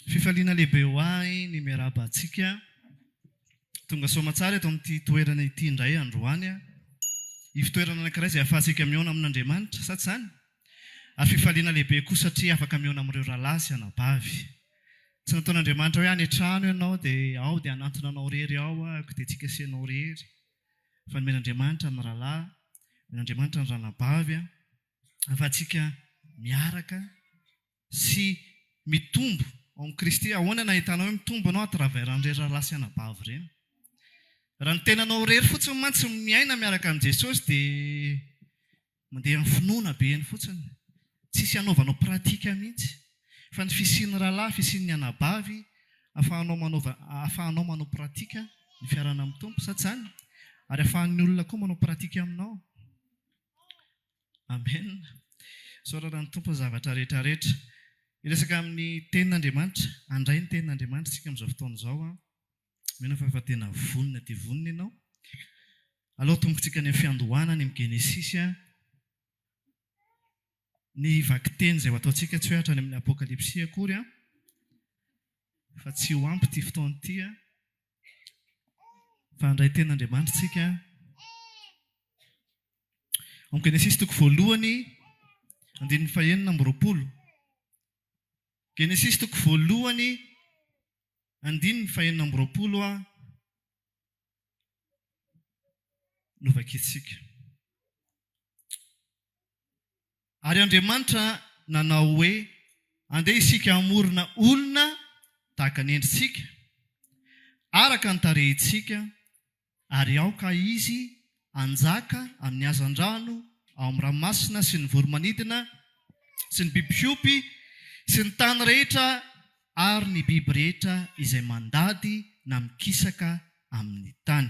Fifaliana lehibe ho ahy ny miarahaba antsika tonga soamatsara eto amin'ity toerana ity indray androany. Ivotoerana anankiray izay ahafahantsika mihaona amin'Andriamanitra, sa tsy izany? Ary fifaliana lehibe koa satria afaka mihaona amin'ireo rahalahy sy anabavy. Tsy nataon'Andriamanitra hoe any an-trano ianao dia ao dia hanantona anao irery ao aho dia tsika sy ianao irery. Fa nomen'Andriamanitra ny rahalahy, nomen'Andriamanitra ny ranabavy ahafahantsika miaraka sy mitombo ao amin'i Kristy. Ahoana no ahitanao hoe mitombo ianao à travers an'ireny rahalahy sy anabavy ireny? Raha ny tenanao irery fotsiny mantsy no miaina miaraka amin'i Jesosy dia mandeha amin'ny finoana be eny fotsiny. Tsisy hanaovanao pratique mihitsy. Fa ny fisian'ny rahalahy, fisian'ny anabavy, ahafahanao manaova, ahafahanao manao pratique ny fiarahana amin'ny Tompo, sa tsy izany? Ary ahafahan'ny olona koa manao pratique aminao. Amen. Isaorana ny Tompo ny zavatra rehetra rehetra. Hiresaka amin'ny tenin'Andriamanitra, handray ny tenin'Andriamanitra isika amin'izao fotoana izao an. Mino aho fa efa tena vonona dia vonona ianao. Alao tombotsika any amin'ny fiandohana any amin'ny Genesisy an. Ny vakiteny izay ho ataontsika tsy hoe hatrany amin'ny Apokalypsy akory an. Fa tsy ho ampy ity fotoana ity an. Fa handray tenin'Andriamanitra isika. Ao amin'ny Genesisy toko voalohany, andininy fahenina amby 20. Genesisy toko voalohany, andininy fahenina amby 20 no vakintsika. Ary Andriamanitra nanao hoe, Andeha isika hamorona olona tahaka ny endritsika, araka ny tarehintsika, ary aoka izy hanjaka amin'ny hazandrano ao amin'ny ranomasina sy ny voro-manidina sy ny biby fiompy sy ny tany rehetra ary ny biby rehetra izay mandady na mikisaka amin'ny tany.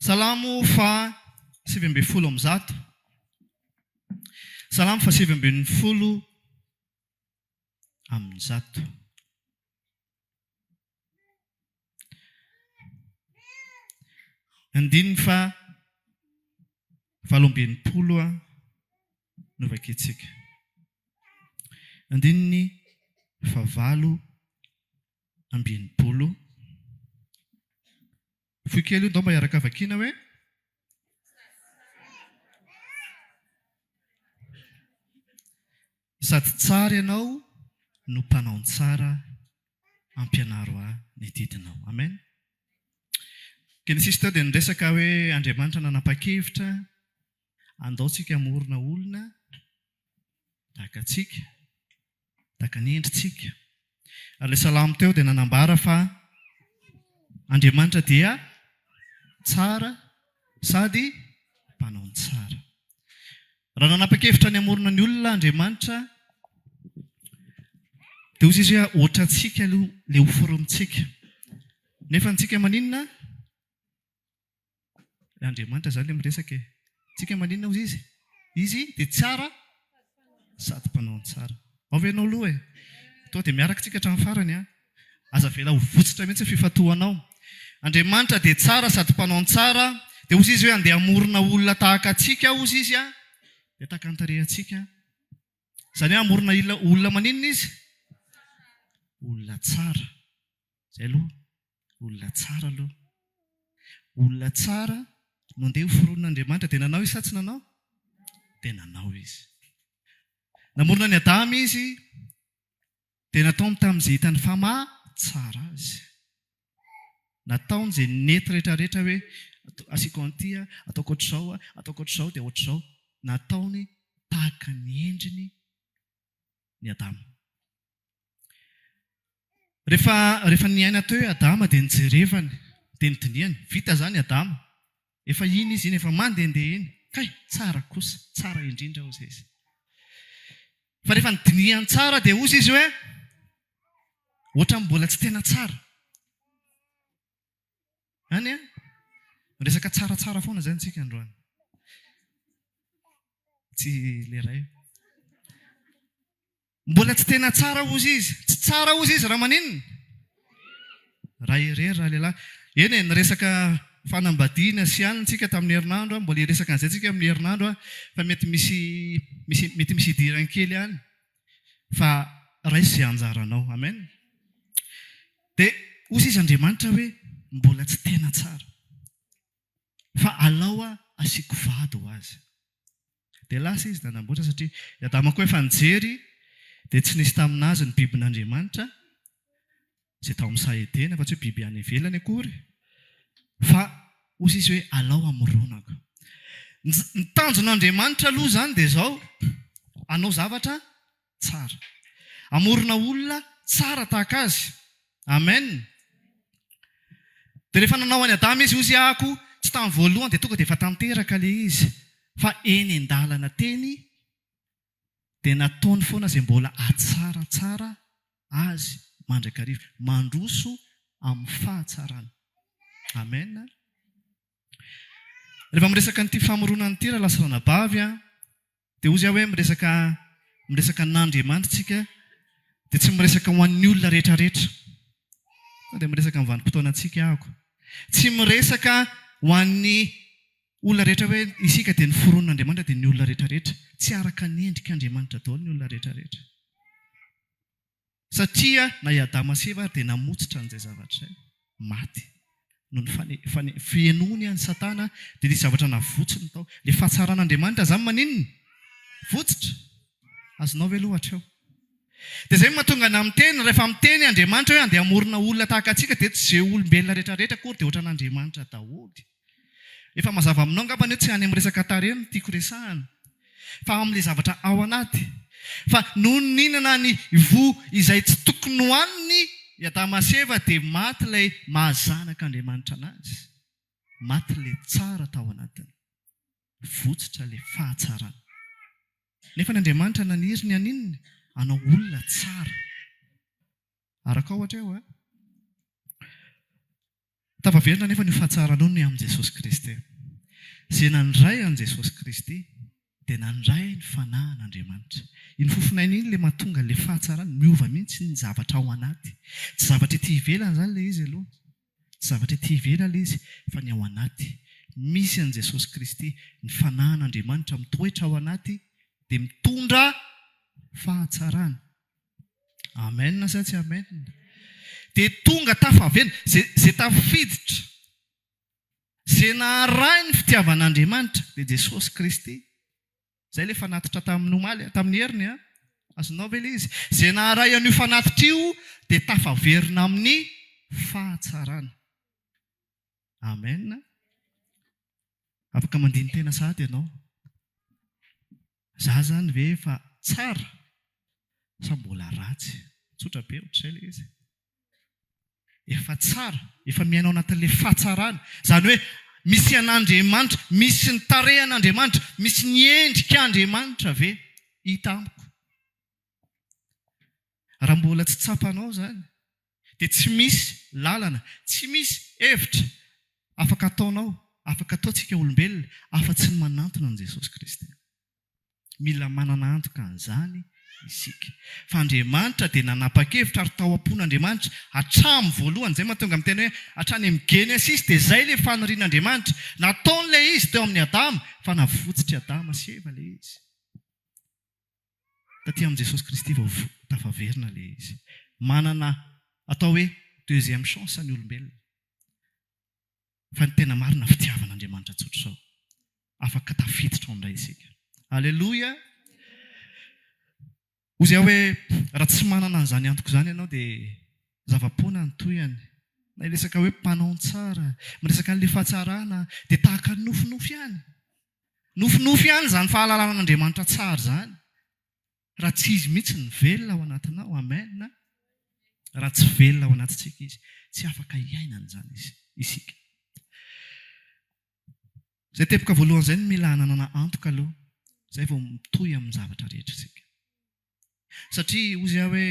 Salamo faha 119. Salamo faha 119. Andininy faha 68 no vakintsika. Andininy faha 68. Fohy kely io, ndao mba hiaraka vakiana hoe. Sady tsara ianao no mpanao ny tsara, ampianaro ahy ny didinao. Amen. Genesisy teo dia niresaka hoe Andriamanitra nanapa-kevitra andao tsika hamorona olona tahaka antsika, tahaka ny endritsika. Ary ilay salamo teo dia nanambara fa Andriamanitra dia tsara sady mpanao ny tsara. Raha nanapa-kevitra ny hamorona ny olona Andriamanitra dia hoy izy hoe ohatrantsika aloha ilay hoforonintsika. Nefa antsika maninona? Andriamanitra izany ilay miresaka e. Tsika maninona hozy izy? Izy dia tsara sady mpanao ny tsara. Ao ve ianao aloha e? Tonga dia miaraka tsika hatramin'ny farany an. Aza avela ho votsitra mihitsy ny fifantohanao. Andriamanitra dia tsara sady mpanao ny tsara, dia hozy izy hoe andeha hamorona olona tahaka antsika hozy izy an, dia tahaka ny tarehintsika. Izany hoe hamorona olona maninona izy? Olona tsara. Izay aloha, olona tsara aloha. Olona tsara no andeha ho foronin'Andriamanitra. Dia nanao izy sa tsy nanao? Dia nanao izy. Namorona an'i Adama izy, dia nataony tamin'izay hitany fa maha tsara azy. Nataony izay nety rehetrarehetra hoe asiako an'ity, ataoko ohatr'izao, ataoko ohatr'izao, dia ohatr'izao. Nataony tahaka ny endriny ny Adama. Rehefa rehefa niaina teo i Adama dia nijerevany, dia nodinihany. Vita izany Adama. Efa iny izy iny, efa mandehandeha iny. Kay, tsara kosa, tsara indrindra hozy izy. Fa rehefa nodinihany tsara dia hozy izy hoe, ohatran'ny mbola tsy tena tsara. Any an? Miresaka tsaratsara foana izany tsika androany. Tsy ilay ray. Mbola tsy tena tsara hozy izy. Tsy tsara hozy izy raha maninona? Raha irery raha lehilahy. Eny e, niresaka fanambadiana sy anona tsika tamin'ny herinandro, mbola hiresaka an'izay tsika amin'ny herinandro fa mety misy misy mety misy idirany kely ihany fa raiso izay anjaranao. Amen. Dia hoy izy Andriamanitra hoe mbola tsy tena tsara fa alao aho asiako vady ho azy. Dia lasa izy nanamboatra satria i Adama koa efa nijery dia tsy nisy tamin'azy ny bibin'Andriamanitra izay tao amin'ny saha Edena fa tsy hoe biby any ivelany akory fa hoy izy hoe alao hamoronako. Ny tanjon'Andriamanitra aloha izany dia izao, hanao zavatra tsara. Hamorona olona tsara tahaka azy. Amen. Dia rehefa nanao an'i Adama izy, hozy aho koa, tsy tamin'ny voalohany dia tonga dia efa tanteraka ilay izy, fa eny an-dalana teny dia nataony foana izay mbola hahatsaratsara azy mandrakariva. Mandroso amin'ny fahatsarana. Amen. Rehefa miresaka an'ity famoronana ity rahalahy sy ranabavy an, dia hozy aho hoe miresaka miresaka an'Andriamanitra tsika dia tsy miresaka ho an'ny olona rehetra rehetra. Fa dia miresaka amin'ny vanim-potoanantsika ahako. Tsy miresaka ho an'ny olona rehetra hoe isika dia noforonin'Andriamanitra dia ny olona rehetra rehetra. Tsy araka ny endrik'Andriamanitra daholo ny olona rehetra rehetra. Satria na i Adama sy Eva ary dia namotsitra an'izay zavatra izay. Maty. Noho ny fane, fane, fihenoany an'i Satana dia nisy zavatra navotsiny tao. Ilay fahatsaran'Andriamanitra izany maninona? Votsitra. Azonao ve aloha hatreo? Dia izay no mahatonga anà miteny, rehefa miteny Andriamanitra hoe andeha hamorona olona tahaka antsika dia tsy izay olombelona rehetra rehetra akory dia ohatran'Andriamanitra daholo. Efa mazava aminao angambany hoe tsy any amin'ny resaka tarehy no tiako resahana fa amin'ilay zavatra ao anaty. Fa nony nihinana ny voa izay tsy tokony nohaniny i Adama sy Eva dia maty ilay maha zanak'Andriamanitra anazy. Maty ilay tsara tao anatiny. Votsotra ilay fahatsarana. Nefa ny Andriamanitra naniry ny haninona? Hanao olona tsara. Arakao hatreo a! Tafaverina anefa ny fahatsaranao ny amin'i Jesosy Kristy. Izay nandray an'i Jesosy Kristy dia nandray ny fanahin'Andriamanitra. Iny fofonaina iny ilay mahatonga ilay fahatsarana, miova mihitsy ny zavatra ao anaty. Tsy zavatra ety ivelany izany ilay izy aloha. Tsy zavatra ety ivelany ilay izy fa ny ao anaty. Misy an'i Jesosy Kristy, ny fanahin'Andriamanitra mitoetra ao anaty dia mitondra fahatsarana. Amen sa tsy amen? Dia tonga tafaverina, ze ze tafiditra, ze naharay ny fitiavan'Andriamanitra dia Jesosy Kristy. Zay le fanatitra tamin'ny omaly, tamin'ny heriny an. Azonao ve le izy? Ze naharay an'io fanatitra io dia tafaverina amin'ny fahatsarana. Amen. Afaka mandini-tena sahady ianao. Za zany ve efa tsara sa mbola ratsy? Tsotra be ohatr'izay ilay izy. Efa tsara, efa miaina ao anatin'ilay fahatsarana. Izany hoe misy an'Andriamanitra, misy ny tarehan'Andriamanitra, misy ny endrik'Andriamanitra ve hita amiko? Raha mbola tsy tsapanao izany dia tsy misy lalana, tsy misy hevitra afaka ataonao, afaka ataontsika olombelona afa-tsy ny manantona an'i Jesosy Kristy. Mila manana antoka an'izany isika. Fa Andriamanitra dia nanapa-kevitra ary tao am-pon'Andriamanitra hatramin'ny voalohany, izay mahatonga miteny hoe hatrany amin'ny Genesisy dia izay ilay fanirian'Andriamanitra. Nataony ilay izy teo amin'i Adama, fa navotsitr'i Adama sy Eva ilay izy. Taty amin'i Jesosy Kristy vao tafaverina ilay izy. Manana atao hoe deuxième chance ny olombelona. Fa ny tena marina fitiavan'Andriamanitra tsotra izao. Afaka tafiditra ao indray isika. Aleloia! Hoy aho hoe raha tsy manana an'izany antoko izany ianao dia zava-poana ny tohiny. Na hiresaka hoe mpanao ny tsara, miresaka an'ilay fahatsarana dia tahaka ny nofinofy ihany. Nofinofy ihany izany fahalalana an'Andriamanitra tsara izany. Raha tsy Izy mihitsy no velona ao anatinao, amen, raha tsy velona ao anatintsika Izy, tsy afaka hiaina an'izany isika. Izay teboka voalohany izay no mila hananana antoka aloha, izay vao mitohy amin'ny zavatra rehetra isika. Satria hozy aho hoe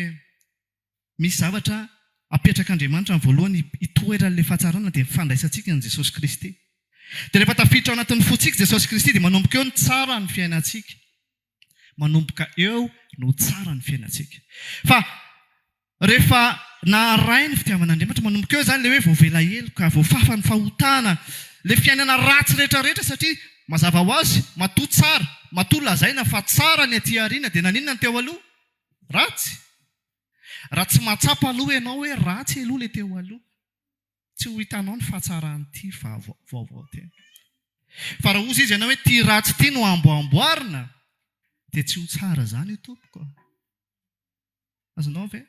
misy zavatra apetrak'Andriamanitra amin'ny voalohany hitoeran'ilay fahatsarana dia ny fandraisantsika an'i Jesosy Kristy. Dia rehefa tafiditra ao anatin'ny fontsika Jesosy Kristy dia manomboka eo ny tsara ny fiainantsika. Manomboka eo no tsara ny fiainantsika. Fa rehefa. naharay ny fitiavan'Andriamanitra, manomboka eo izany ilay hoe voavela heloka, voafafa ny fahotana, ilay fiainana ratsy rehetra rehetra satria mazava ho azy, matoa tsara, matoa lazaina fa tsara ny aty aoriana dia naninona ny teo aloha? Ratsy. Raha tsy mahatsapa aloha ianao hoe ratsy aloha ilay teo aloha, tsy ho hitanao ny fahatsaran'ity vaovao ity. Fa raha hozy izy ianao hoe ity ratsy ity no amboamboarina dia tsy ho tsara izany io tompoko a. Azonao ve?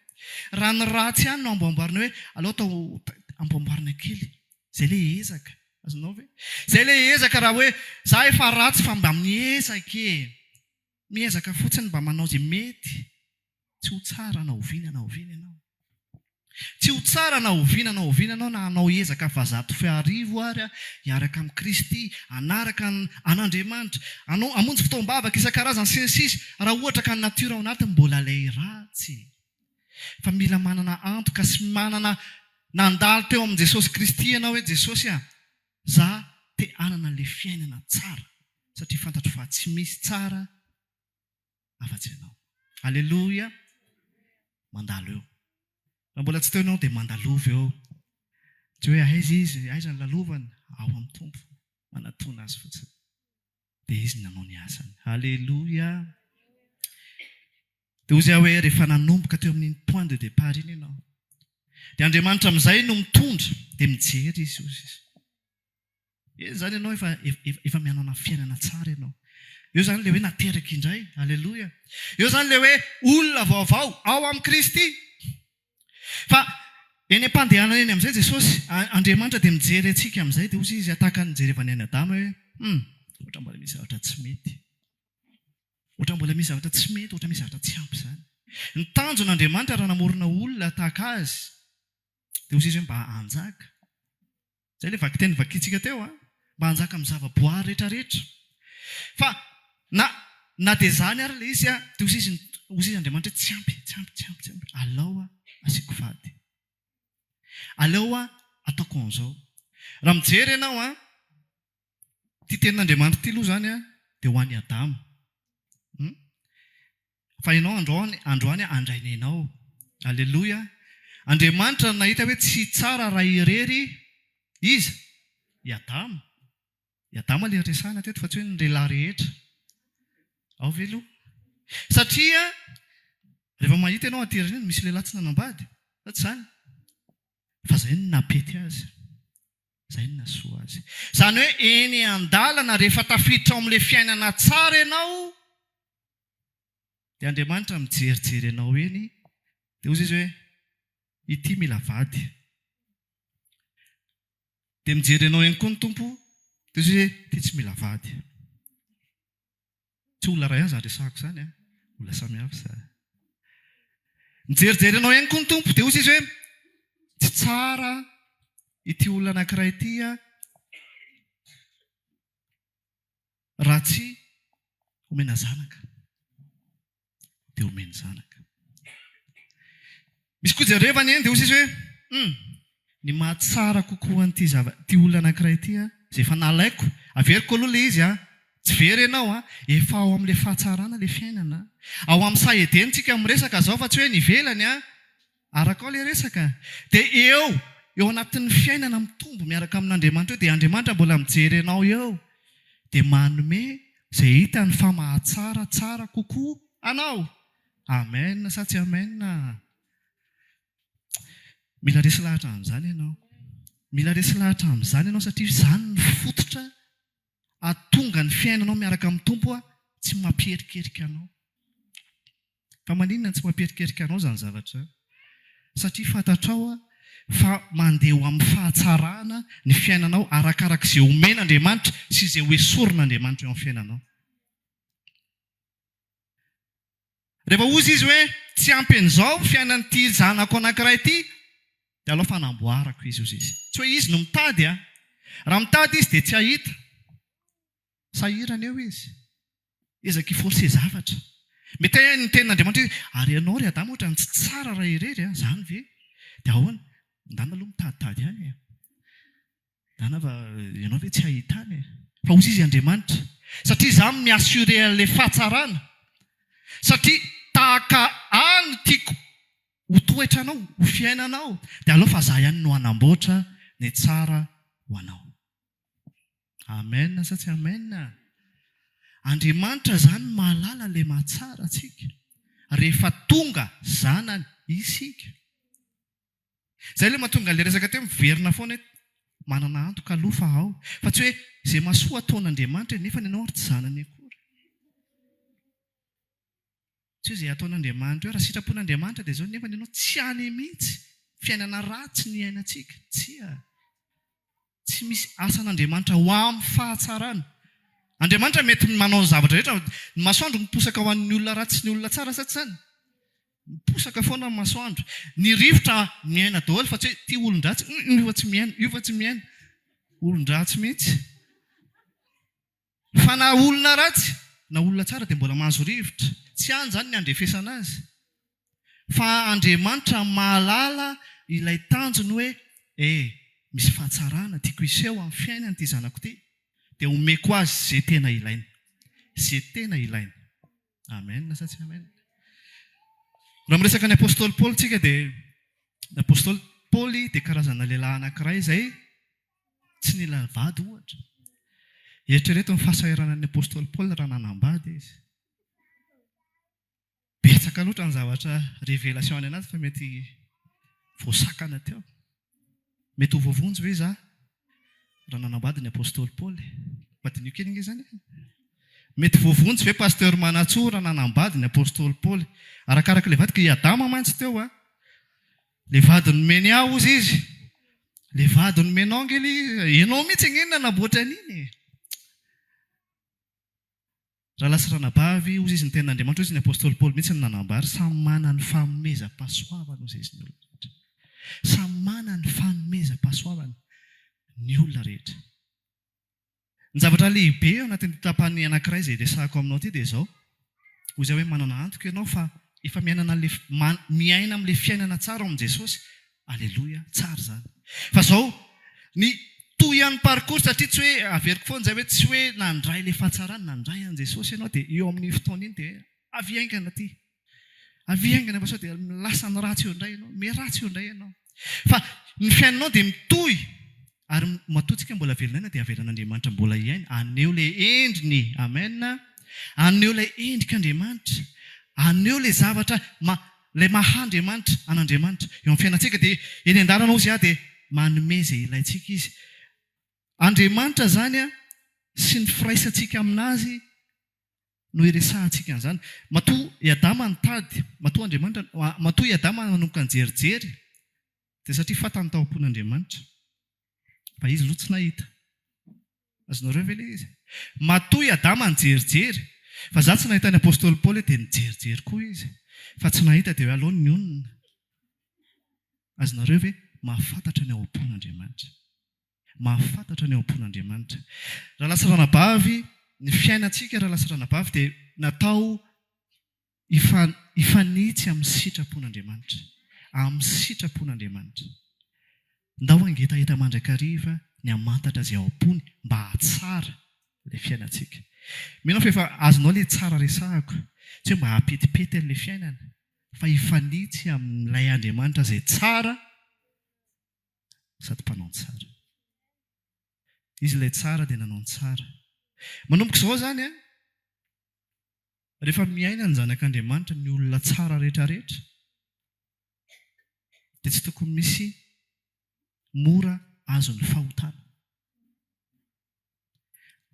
Raha ny ratsy ihany no amboamboarina hoe aleo atao amboamboarina kely. Izay ilay ezaka. Azonao ve? Izay ilay ezaka raha hoe za efa ratsy fa mba miezaka e. Miezaka fotsiny mba manao izay mety. Tsy ho tsara na oviana na oviana ianao. Tsy ho tsara na oviana na oviana ianao na hanao ezaka fahazato faharivo ary hiaraka amin'i Kristy, hanaraka an'Andriamanitra, hanao, hamonjy fotoam-bavaka isan-karazany sy ny sisa raha ohatra ka ny natiora ao anatiny mbola ilay ratsy. Fa mila manana antoka sy manana nandalo teo amin'i Jesosy Kristy ianao hoe Jesosy a, za te hanana ilay fiainana tsara satria fantatro fa tsy misy tsara afa-tsy ianao. Aleloia! Mandalo eo. Raha mbola tsy teo ianao dia mandalova eo. Tsy hoe aiza izy, aiza ny lalovany? Ao amin'ny Tompo. Manatona Azy fotsiny. Dia Izy nanao ny asany. Aleloia! Dia hoy aho hoe rehefa nanomboka teo amin'iny point de départ iny ianao, dia Andriamanitra amin'izay no mitondra, dia mijery Izy, hoy Izy. Eny izany ianao efa efa mianana fiainana tsara ianao. Eo izany ilay hoe nateraka indray. Aleloia. Eo izany ilay hoe olona vaovao ao amin'i Kristy. Fa eny am-pandehanana eny amin'izay Jesosy, Andriamanitra dia mijery antsika amin'izay dia hozy izy tahaka ny nijerevany an'i Adama hoe, hum, ohatra mbola misy zavatra tsy mety. Ohatra mbola misy zavatra tsy mety, ohatra misy zavatra tsy ampy izany. Ny tanjon'Andriamanitra raha namorona olona tahaka azy dia hozy izy hoe mba hanjaka. Izay ilay vakiteny novakintsika teo an, mba hanjaka amin'ny zava-boary rehetra rehetra. Fa na na dia izany ary ilay izy an, dia hoy izy hoy izy Andriamanitra hoe tsy ampy, tsy ampy, tsy ampy, tsy ampy, alao aho asiako vady. Aleo aho ataoko an'izao. Raha mijery ianao an, Ity tenin'Andriamanitra ity aloha izany dia ho an'i Adama. Hum. Fa ianao androany, androany handray ny ainao. Aleloia. Andriamanitra nahita hoe tsy tsara raha irery iza? I Adama. I Adama ilay resahina teto fa tsy hoe ny lehilahy rehetra. Ao ve aloha? Satria rehefa mahita ianao aty aoriana misy lehilahy tsy nanambady, sa tsy izany? Fa izay no nampety azy. Izay no nahasoa azy. Izany hoe eny an-dalana rehefa tafiditra ao amin'ilay fiainana tsara ianao dia Andriamanitra mijerijery anao eny dia hozy izy hoe ity mila vady. Dia mijery anao eny koa ny Tompo dia hozy izy hoe ity tsy mila vady. Tsy olona iray ihany izany resahako izany an, olona samy hafa izany. Nijerijery anao ihany koa ny Tompo dia hoy izy hoe, tsy tsara ity olona anankiray ity an, raha tsy omena zanaka. Dia omeny zanaka. Misy koa jerevana eny dia hoy izy hoe, hum, ny mahatsara kokoa an'ity zava, ity olona anankiray ity an, izay efa nalaiko, averiko aloha ilay izy an, tsy very ianao an, efa ao amin'ilay fahatsarana ilay fiainana an. Ao amin'ny saha Edena tsika miresaka izao fa tsy hoe ny ivelany an, araka ao ilay resaka. Dia eo, eo anatin'ny fiainana mitombo miaraka amin'Andriamanitra eo dia Andriamanitra mbola mijery anao eo, dia manome izay hitany fa mahatsara tsara kokoa anao. Amen sa tsy amen? Mila resy lahatra amin'izany ianao. Mila resy lahatra amin'izany ianao satria izany no fototra hahatonga ny fiainanao miaraka amin'ny Tompo tsy mampierikerika anao. Fa maninona no tsy mampierikerika anao izany zavatra izany? Satria fantatrao fa mandeha ho amin'ny fahatsarana ny fiainanao arakaraka izay omen'Andriamanitra sy izay hoesorin'Andriamanitra eo amin'ny fiainanao. Rehefa hozy izy hoe tsy ampy an'izao fiainan'ity zanako anankiray ity dia aleo fanamboarako izy hozy izy. Tsy hoe izy no mitady a! Raha mitady izy dia tsy hahita. Sahirana eo izy. Ezaka hi-forcer zavatra. Mety hoe ny tenin'Andriamanitra hoe ary ianao ry Adama ohatran'ny tsy tsara raha irery a! Izany ve? Dia ahoana? Ndana aloha mitaditady ihany e! Dana fa ianao ve tsy hahita any e? Fa hozy izy Andriamanitra, satria izaho no mi-assurer an'ilay fahatsarana, satria tahaka ahy no tiako. ho toetranao, ho fiainanao, dia aleo fa za ihany no hanamboatra ny tsara ho anao. Amen sa tsy amen? Andriamanitra izany mahalala ilay mahatsara antsika rehefa tonga zanany isika. Izay ilay mahatonga an'ilay resaka teo miverina foana hoe manana antoka aloha fa ao. Fa tsy hoe izay mahasoa ataon'Andriamanitra e, nefa ny anao ary tsy zanany akory. Tsy hoe izay ataon'Andriamanitra eo, raha sitrapon'Andriamanitra dia izao nefa ny anao tsy any mihitsy, fiainana ratsy ny iainantsika. Tsia. Tsy misy asan'Andriamanitra ho amin'ny fahatsarana. Andriamanitra mety manao ny zavatra rehetra, ny masoandro miposaka ho an'ny olona ratsy sy ny olona tsara sa tsy izany? Miposaka foana ny masoandro. Ny rivotra miaina daholo fa tsy hoe ity olon-dratsy, hum io fa tsy miaina, io fa tsy miaina. Olon-dratsy mihitsy. Fa na olona ratsy na olona tsara dia mbola mahazo rivotra. Tsy any izany ny handrefesana azy. Fa Andriamanitra mahalala ilay tanjony hoe eh, misy fahatsarana tiako hiseho amin'ny fiainany ity zanako ity, dia omeko azy izay tena ilainy. Izay tena ilainy. Amen sa tsy amen? Raha miresaka ny apostoly Paoly tsika dia ny apostoly Paoly dia karazana lehilahy anankiray izay tsy nila vady ohatra. Eritrereto ny fahasahiranan'ny apostoly Paoly raha nanambady izy. Betsaka loatra ny zavatra révélation any anaty fa mety voasakana teo. Mety ho voavonjy ve izaho raha nanambady ny apostoly Paoly? Mba diniho kely ange izany e! Mety voavonjy ve Pasteur Manantsoa raha nanambady ny apostoly Paoly? Arakaraka ilay vadiko, i Adama mantsy teo a! Ilay vady nomeny ahy hozy izy, ilay vady nomenao ange ilay izy, ianao mihitsy ange no nanamboatra an'iny e! Rahalahy sy ranabavy, hozy izy, ny Tenin'Andriamanitra, hozy ny Apostoly Paoly mihitsy no nanambara, samy manana ny fanomezam-pahasoavana, hozy izy, ny olona rehetra. Samy manana ny fanomezam-pahasoavana ny olona rehetra. Ny zavatra lehibe ao anatin'ity tapany anankiray izay resahako aminao ity dia izao, hozy aho hoe manana antoka ianao fa efa miainana an'ilay, miaina amin'ilay fiainana tsara ao amin'i Jesosy, Aleloia, tsara izany. Fa zao, ny toy an'ny parcours satria tsy hoe, averiko foana izay hoe tsy hoe nandray ilay fahatsarana, nandray an'i Jesosy ianao dia eo amin'iny fotoana iny dia avia haingana aty. Avia haingana fa sao dia lasa ny ratsy eo indray ianao, miharatsy eo indray ianao. Fa ny fiainanao dia mitohy ary matoa tsika mbola velona aina dia avelan'Andriamanitra mbola hiaina, haneho ilay endriny, amen, haneho ilay endrik'Andriamanitra, haneho ilay zavatra ma Ilay maha Andriamanitra an'Andriamanitra eo amin'ny fiainantsika dia eny an-dalana hozy aho dia manome izay ilaintsika Izy. Andriamanitra izany sy ny firaisantsika aminazy no iresahantsika an'izany. Matoa i Adama nitady, matoa Andriamanitra, matoa i Adama nanomboka nijerijery dia satria fantany tao am-pon'Andriamanitra fa izy aloha tsy nahita. Azonareo ve ilay izy? Matoa i Adama nijerijery, fa za tsy nahita ny apostoly Paoly hoe dia nijerijery koa izy, fa tsy nahita dia hoe aleo nionona. Azonareo ve? Mahafantatra ny ao am-pon'Andriamanitra. Mahafantatra ny ao am-pon'Andriamanitra. Rahalahy sy ranabavy, ny fiainantsika rahalahy sy ranabavy dia natao Hifanitsy amin'ny sitrapon'Andriamanitra. Amin'ny sitrapon'Andriamanitra. Ndao hangetaheta mandrakariva ny hamantatra izay ao am-pony mba hahatsara ilay fiainantsika. Mino aho fa efa azonao ilay tsara resahako. Tsy hoe mba hampetipety an'ilay fiainana, fa hifanitsy amin'ilay Andriamanitra izay tsara sady mpanao ny tsara. Izy ilay tsara dia nanao ny tsara. Manomboka izao izany an! Rehefa miaina ny zanak'Andriamanitra ny olona tsara rehetra rehetra dia tsy tokony misy mora azon'ny fahotana.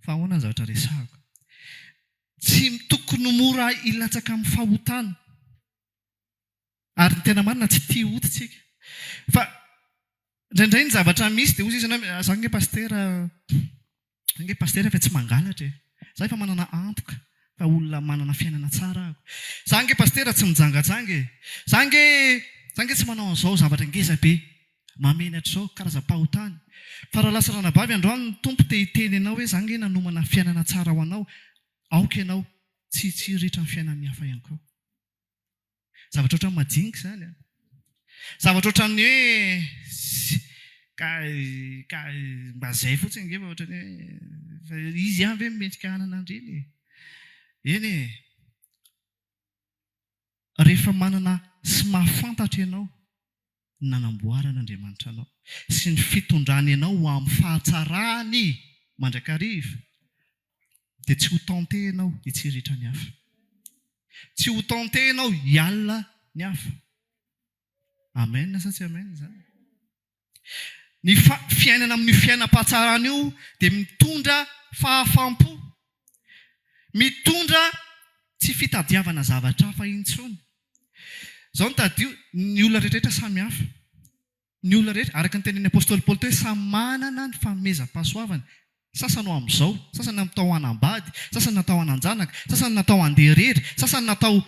Fa ahoana ny zavatra resahako? Tsy tokony mora hilatsaka amin'ny fahotana. Ary ny tena marina tsy tia ota tsika. Fa indraindray ny zavatra misy dia hozy izy ianao, za nge pasitera, za nge pasitera efa tsy mangalatra e. Za efa manana antoka fa olona manana fiainana tsara aho. Za nge pasitera tsy mijangajanga e. Za nge, za nge tsy manao an'izao zavatra ngeza be mahamenatra izao, karazam-pahotana. Fa rahalahy sy ranabavy androany ny Tompo te hiteny anao hoe za nge nanomana fiainana tsara ho anao, aoka ianao tsy hitsiriritra ny fiainan'ny hafa ihany koa. Zavatra ohatran'ny madinika izany an. Zavatra ohatran'ny hoe ka ka mba izay fotsiny ange fa ohatran'ny hoe fa izy ihany ve no mendrika hanana an'ireny e. Eny e. Rehefa manana sy mahafantatra ianao ny nanamboaran'Andriamanitra anao sy ny fitondrany anao ho amin'ny fahatsarany mandrakariva, dia tsy ho tenter ianao hitsiritra ny hafa. Tsy ho tenter ianao hialona ny hafa. Amen sa tsy amen izany? Ny fiainana amin'io fiainam-pahatsarana io dia mitondra fahafaham-po, mitondra tsy fitadiavana zavatra hafa intsony. Izao no tadidio, ny olona rehetrarehetra samy hafa. Ny olona rehetra, araka ny tenin'ny apostoly Paoly teo hoe samy manana ny fanomezam-pahasoavany. Sasany ho amin'izao, sasany natao hanambady, sasany natao hanan-janaka, sasany natao handeha irery, sasany natao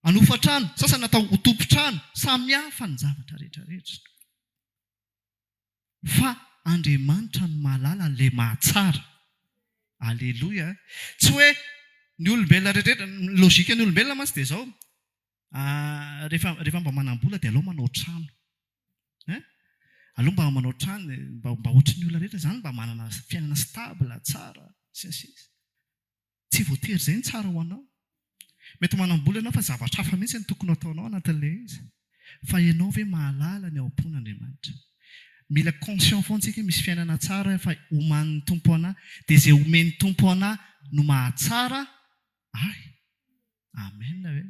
Hanofa trano, sasany natao ho tompon-trano, samy hafa ny zavatra rehetra rehetra. Fa Andriamanitra no mahalala an'ilay mahatsara. Aleloia. Tsy hoe ny olombelona rehetra rehetra, ny logique ny olombelona mantsy dia izao, rehefa rehefa mba manam-bola dia aleo manao trano. Hein? Aleo mba manao trano, mba mba ohatry ny olona rehetra izany, mba manana fiainana stable, tsara, sy ny sisa. Tsy voatery izay no tsara ho anao. Mety manam-bola ianao fa zavatra hafa mihitsy no tokony ho ataonao anatin'ilay izy. Fa ianao ve mahalala ny ao am-pon'Andriamanitra? Mila conscient foana tsika hoe misy fiainana tsara fa omanin'ny Tompo anah, dia izay omen'ny Tompo anah no mahatsara ahy. Amen ve?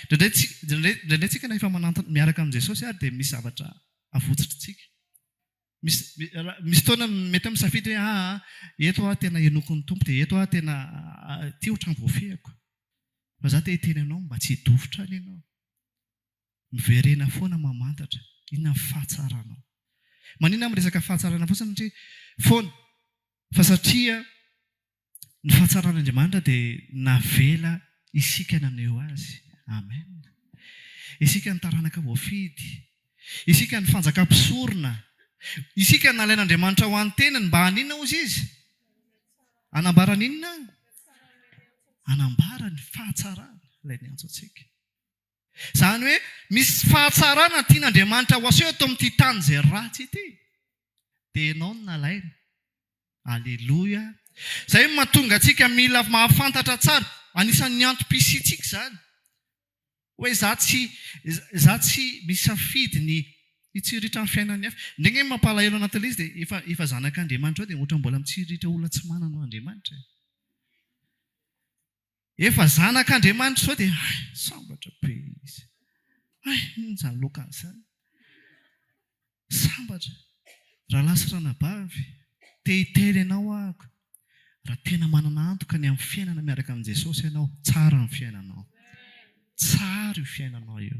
Indraindray tsy, indraindray, indraindray tsika na efa manantona miaraka amin'i Jesosy ary dia misy zavatra avotsitritsika. Misy misy fotoana mety hoe misafidy hoe aa eto aho tena henoiko ny Tompo dia eto aho tena ity ohatran'ny voafehiko. Fa za te hiteny anao mba tsy hidofotra any ianao. Miverena foana mamantatra inona ny fahatsaranao. Maninona aho miresaka fahatsarana fotsiny satria foana fa satria Ny fahatsaran'Andriamanitra dia navela isika naneho Azy. Amen. Isika ny taranaka voafidy. Isika ny fanjakam-pisorona. Isika nalain'Andriamanitra ho an'ny tenany mba haninona hozy Izy? Hanambara ny inona? Hanambara ny fahatsarany ilay niantso antsika. Izany hoe misy fahatsarana tian'Andriamanitra ho aseho eto amin'ity tany izay ratsy ity. Dia ianao no nalaina. Aleloia. Izay no mahatonga antsika mila mahafantatra tsara. Anisan'ny antom-pisiantsika izany. Hoe za tsy, za tsy misafidy ny hitsiriritra ny fiainan'ny hafa. Indray ange ny mampalahelo anatin'ilay izy dia efa, efa zanak'Andriamanitra ao dia ohatran'ny mbola mitsiriritra olona tsy manana an'Andriamanitra e. Efa zanak'Andriamanitra izao dia hay, sambatra be izy. Hay, inona izany lokany izany? Sambatra. Rahalahy sy ranabavy, te hiteny anao aho, raha tena manana antoka ny amin'ny fiainana miaraka amin'i Jesosy ianao, tsara ny fiainanao. Tsara io fiainanao io.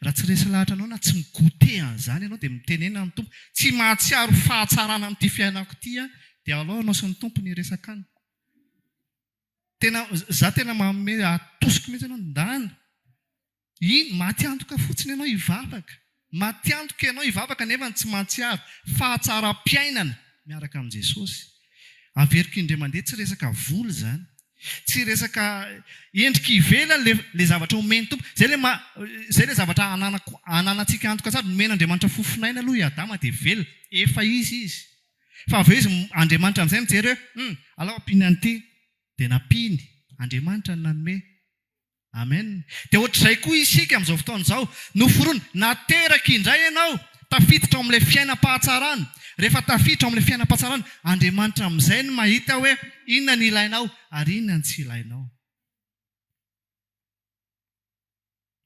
Raha tsy resy lahatra anao na tsy mi-goûter an'izany ianao dia mitenena amin'ny Tompo, tsy mahatsiaro fahatsarana amin'ity fiainako ity aho, dia alao ianao sy ny Tompo ny hiresaka any. Tena, za tena manome atosiko mihitsy ianao, ndana. Iny, maty antoka fotsiny ianao hivavaka. Maty antoka ianao hivavaka nefa tsy mahatsiaro fahatsaram-piainana miaraka amin'i Jesosy. Averiko indray mandeha, tsy resaka vola izany. Tsy resaka endrika ivelany le le zavatra omen'ny Tompo. Izay le maha, izay le zavatra ananako, ananantsika antoka tsara. Nomen'Andriamanitra fofon'aina aloha i Adama dia velona. Efa izy izy. Fa avy eo izy, Andriamanitra amin'izay mijery hoe, hum, alao ampiana an'ity. Dia nampiany. Andriamanitra no nanome. Amen. Dia ohatr'izay koa isika amin'izao fotoana izao. Noforonina, nateraka indray ianao, tafiditra ao amin'ilay fiainam-pahatsarana. Rehefa tafiditra ao amin'ilay fiainam-pahatsarana, Andriamanitra amin'izay no mahita hoe inona ny ilainao ary inona ny tsy ilainao.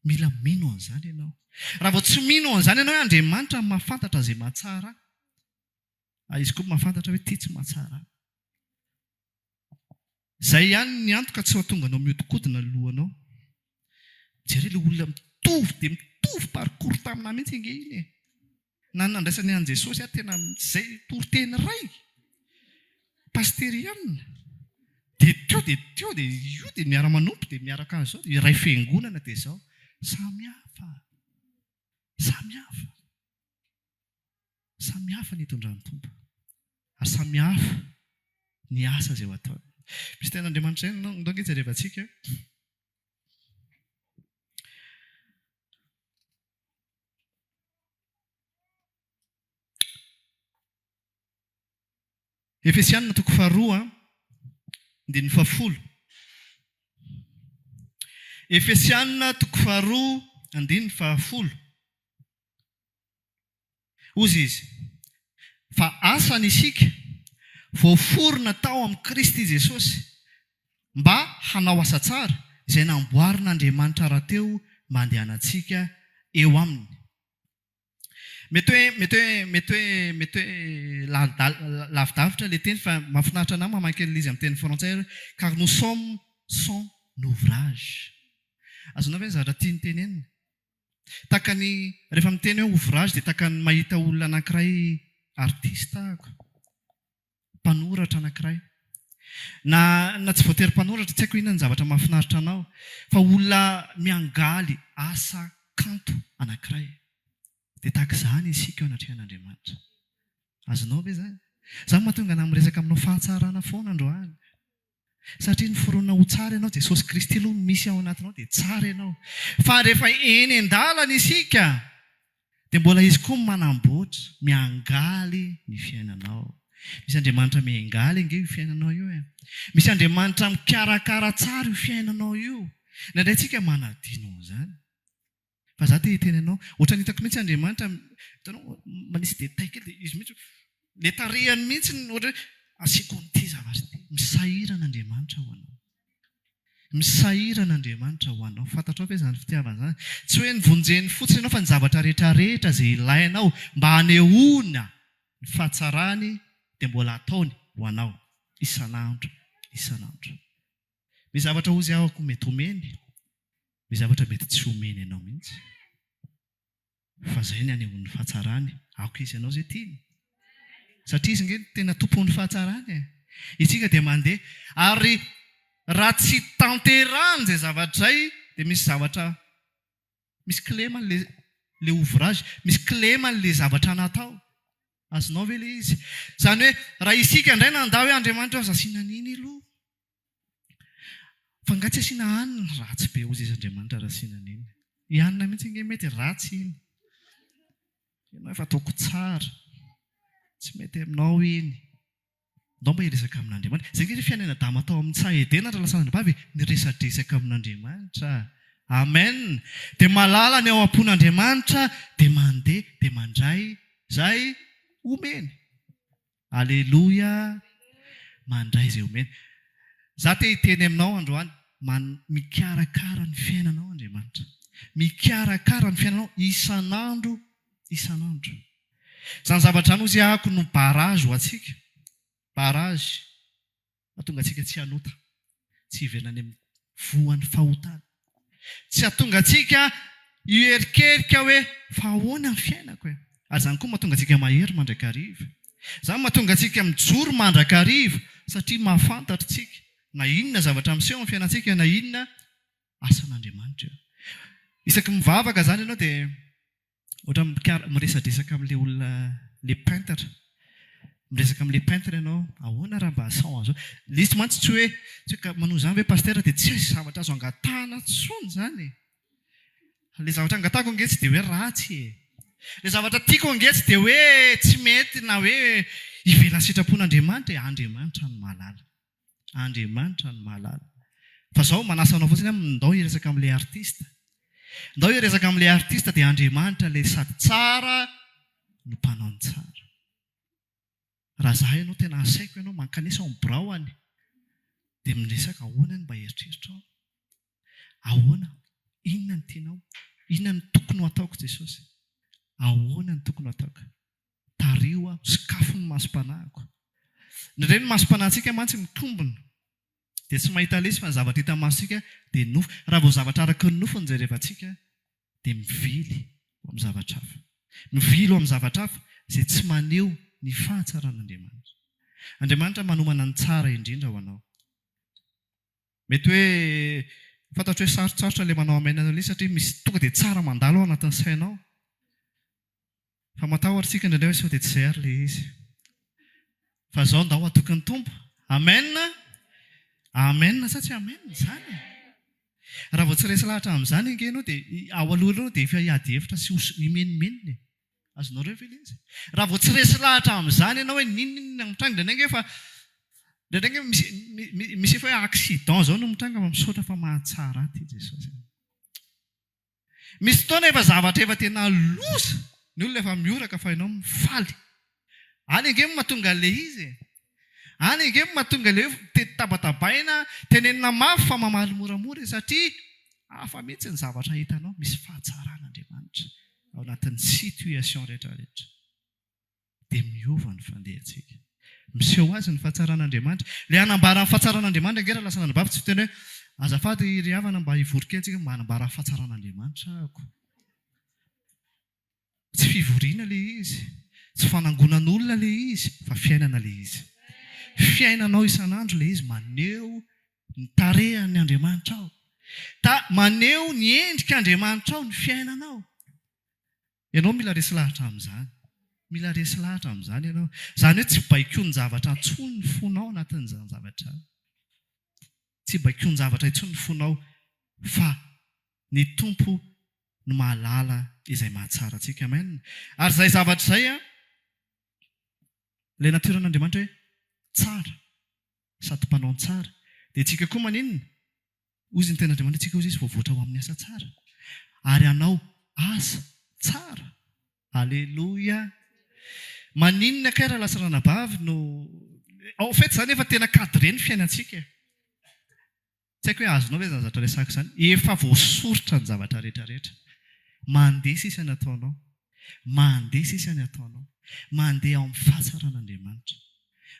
Mila mino an'izany ianao. Raha vao tsy mino an'izany ianao hoe Andriamanitra no mahafantatra izay mahatsara ahy, ary Izy koa mahafantatra hoe ity tsy mahatsara ahy. Izay ihany ny antoka tsy ho tonga anao mihodinkodina ny lohanao. Jereo ilay olona mitovy dia mitovy parcours taminà mihitsy ange iny e. Na ny nandraisany an'i Jesosy ary tena izay toriteny iray. Pasitera ihany. Dia teo dia teo dia io dia miara-manompo dia miaraka an'izao dia iray fiangonana dia izao. Samy hafa. Samy hafa. Samy hafa ny itondran'ny Tompo. Ary samy hafa ny asa izay ho ataony. Misy tenin'Andriamanitra izay ndao ange jerevantsika. Efesianina toko faharoa, andininy fahafolo. Efesianina toko faharoa andininy fahafolo. Hozy izy, Fa asany isika, voaforona tao amin'i Kristy Jesosy, mba hanao asa tsara, izay namboarin'Andriamanitra rahateo mba handehanantsika eo aminy. Mety hoe, mety hoe, mety hoe, mety hoe lavidavitra ilay teny fa mahafinaritra an'ahy mamaky an'ilay izy amin'ny teny frantsay hoe car nous sommes son ouvrage. Azonao ve ny zavatra tiany tenenina? Tahaka ny, rehefa miteny hoe ouvrage dia tahaka ny mahita olona anankiray artiste ahako. Mpanoratra anankiray. Na, na tsy voatery mpanoratra, tsy haiko inona ny zavatra mahafinaritra anao, fa olona miangaly asa kanto anankiray. Dia tahaka izany isika eo anatrehan'Andriamanitra. Azonao ve izany? Izany mahatonga anah miresaka aminao fahatsarana foana androany. Satria noforonina ho tsara ianao, Jesosy Kristy aloha misy ao anatinao dia tsara ianao. Fa rehefa eny an-dalana isika dia mbola Izy koa manamboatra, miangaly ny fiainanao. Misy Andriamanitra miangaly ange io fiainanao io e. Misy Andriamanitra mikarakara tsara io fiainanao io. Indraindray tsika manadino an'izany. Fa za te hiteny anao, ohatran'ny hitako mihitsy Andriamanitra, hitanao, manisy détail kely dia izy mihitsy, le tarehiny mihitsy no ohatra hoe asiako an'ity zavatra ity. Misahirana Andriamanitra ho anao. Misahirana Andriamanitra ho anao. Fantatrao ve izany fitiavana izany? Tsy hoe nivonjeny fotsiny ianao fa ny zavatra rehetra rehetra izay ilainao mba hanehoana ny fahatsarany dia mbola ataony ho anao isan'andro isan'andro. Misy zavatra hozy aho ko mety omeny, misy zavatra mety tsy omeny anao mihitsy. Fa zay ny anehoany ny fahatsarany, aoka izy hanao zay tiany. Satria izy nge tena tompon'ny fahatsarany e. Isika dia mandeha ary raha tsy tanterahany zay zavatra zay dia misy zavatra Misy kilema le le ouvrage, misy kilema le zavatra natao. Azonao ve le izy? Izany hoe raha isika indray nandà hoe Andriamanitra aza asiana an'iny aloha. Fa angaha tsy asiana anona? Ratsy be hozy izy Andriamanitra raha asiana an'iny. I anona mihitsy ange mety ratsy iny. Ianao efa ataoko tsara. Tsy mety aminao iny. Ndao mba hiresaka amin'Andriamanitra. Izay ange ry fiainan'i Adama tao amin'ny saha Edena raha lasa anabavy e, niresadresaka amin'Andriamanitra. Amen. Dia mahalala ny ao am-pon'Andriamanitra, dia mandeha, dia mandray izay omeny. Aleloia. Mandray izay omeny. Za te hiteny aminao androany, man, mikarakara ny fiainanao Andriamanitra. Mikarakara ny fiainanao isan'andro isan'andro. Izany zavatra izany hozy ahako no barrage ho antsika, barrage hahatonga antsika tsy hanota, tsy hiverina any amin'ny voan'ny fahotana, tsy hahatonga antsika hierikerika hoe fa ahoana ny fiainako e? Ary izany koa mahatonga antsika mahery mandrakariva. Izany mahatonga antsika mijoro mandrakariva satria mahafantatra isika na inona zavatra miseho amin'ny fiainantsika na inona asan'Andriamanitra io. Isaky ny mivavaka izany ianao dia Ohatra mikara, miresadresaka amin'ilay olona, ilay peintre. Miresaka amin'ilay peintre ianao, ahoana raha mba asao an'izao. Ilay izy mantsy tsy hoe, tsy hoe ka manao izany ve pasitera dia tsy misy zavatra azo angatahana intsony izany e. Ilay zavatra angatahako ange tsy dia hoe ratsy e. Ilay zavatra tiako ange tsy dia hoe tsy mety na hoe ivelan'ny sitrapon'Andriamanitra e. Andriamanitra no mahalala. Andriamanitra no mahalala. Fa zao manasa anao fotsiny aho ndao hiresaka amin'ilay artiste. Ndao hiresaka amin'ilay artiste dia Andriamanitra ilay sady tsara no mpanao ny tsara. Raha za ianao tena asaiko ianao mankanesa ao amin'ny birao any dia miresaka ahoana ny mba eritreritrao? Ahoana? Inona no tianao? Inona no tokony ho ataoko Jesosy? Ahoana no tokony ho ataoko? Tariho aho, sokafo ny masom-panahiko. Indraindray ny masom-panahintsika mantsy mitombina, dia tsy mahita lesy fa ny zavatra hita masontsika dia nofo. Raha vao zavatra araka ny nofo no jerevantsika dia mivily ho amin'ny zavatra hafa. Mivily ho amin'ny zavatra hafa izay tsy maneho ny fahatsaran'Andriamanitra. Andriamanitra manomana ny tsara indrindra ho anao. Mety hoe fantatro hoe sarotsarotra ilay manao amen an'ilay izy satria misy tonga dia tsara mandalo ao anatin'ny sainao. Fa matahotra tsika indraindray hoe sao dia tsy izay ary ilay izy. Fa izao ndao hatoky ny Tompo. Amen! Amen sa tsy amen izany e? Raha vao tsy resy lahatra amin'izany ange ianao dia ao aloha aloha dia efa hiady hevitra sy himenomenona e. Azonareo ve ilay izy? Raha vao tsy resy lahatra amin'izany ianao hoe n'inon'inona mitranga indraindray ange efa indraindray ange misy misy efa hoe accident izao no mitranga fa misaotra fa mahatsara ahy ity Jesosy. Misy fotoana efa zavatra efa tena loza, ny olona efa mihoraka fa ianao mifaly. Any ange no mahatonga an'ilay izy e! Any ange no mahatonga ilay hoe te tabatabaina, tenenina mafy fa mamaly moramora e, satria hafa mihitsy ny zavatra hitanao, misy fahatsaran'Andriamanitra ao anatin'ny situation rehetra rehetra. Dia miova ny fandehantsika. Miseho ho azy ny fahatsaran'Andriamanitra. Ilay hanambara ny fahatsaran'Andriamanitra ange raha lasa nanambavy tsy fiteny hoe azafady ry havana mba hivory kely tsika mba hanambara ny fahatsaran'Andriamanitra ahako. Tsy fivoriana ilay izy, tsy fanangonan'olona ilay izy, fa fiainana ilay izy. Fiainanao isan'andro ilay izy, maneho ny tarehan'ny Andriamanitrao. Ta, maneho ny endrik'Andriamanitrao ny fiainanao. Ianao mila resy lahatra amin'izany. Mila resy lahatra amin'izany ianao. Izany hoe tsy baikoin-javatra intsony ny fonao anatin'izany zavatra izany. Tsy baikoin-javatra intsony ny fonao, fa ny Tompo no mahalala izay mahatsara antsika. Amen. Ary izay zavatra izay an, ilay natioran'Andriamanitra hoe tsara sady mpanao ny tsara, dia tsika koa maninona? Hozy ny tenin'Andriamanitra tsika hozy izy voavoatra ho amin'ny asa tsara ary hanao asa tsara. Aleloia. Maninona kay raha lasa ranabavy no en fait izany efa tena cadré ny fiainantsika e. Tsy haiko hoe azonao ve izany zavatra resahiko izany? Efa voasoritra ny zavatra rehetra rehetra. Mandeha sisa ny ataonao. Mandeha sisa ny ataonao. Mandeha ao amin'ny fahatsaran'Andriamanitra.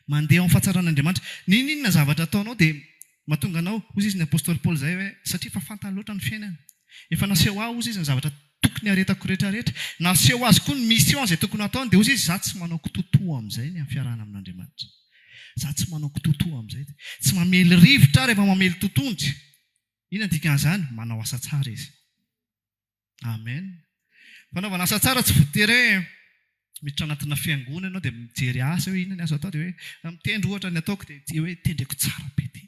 Mandeha ao amin'ny fahatsaran'Andriamanitra. N'inon'inona zavatra ataonao dia mahatonga anao, hozy izy ny apostoly Paoly izay hoe, satria efa fantany loatra ny fiainana. Efa naseho ahy hozy izy ny zavatra tokony haretako rehetra rehetra. Naseho azy koa ny mission izay tokony hataony dia hozy izy, izaho tsy manao kitoatoa amin'izay ny amin'ny fiarahana amin'Andriamanitra. Za tsy manao kitoatoa amin'izay. Tsy mamely rivotra aho rehefa mamely totohondry. Inona ny dikan'izany? Manao asa tsara izy. Amen. Fanaovana asa tsara tsy voatery hoe miditra anatina fiangonana ianao dia mijery asa hoe inona ny azo atao dia hoe raha mitendry ohatra ny ataoko dia hoe tendreko tsara be ity.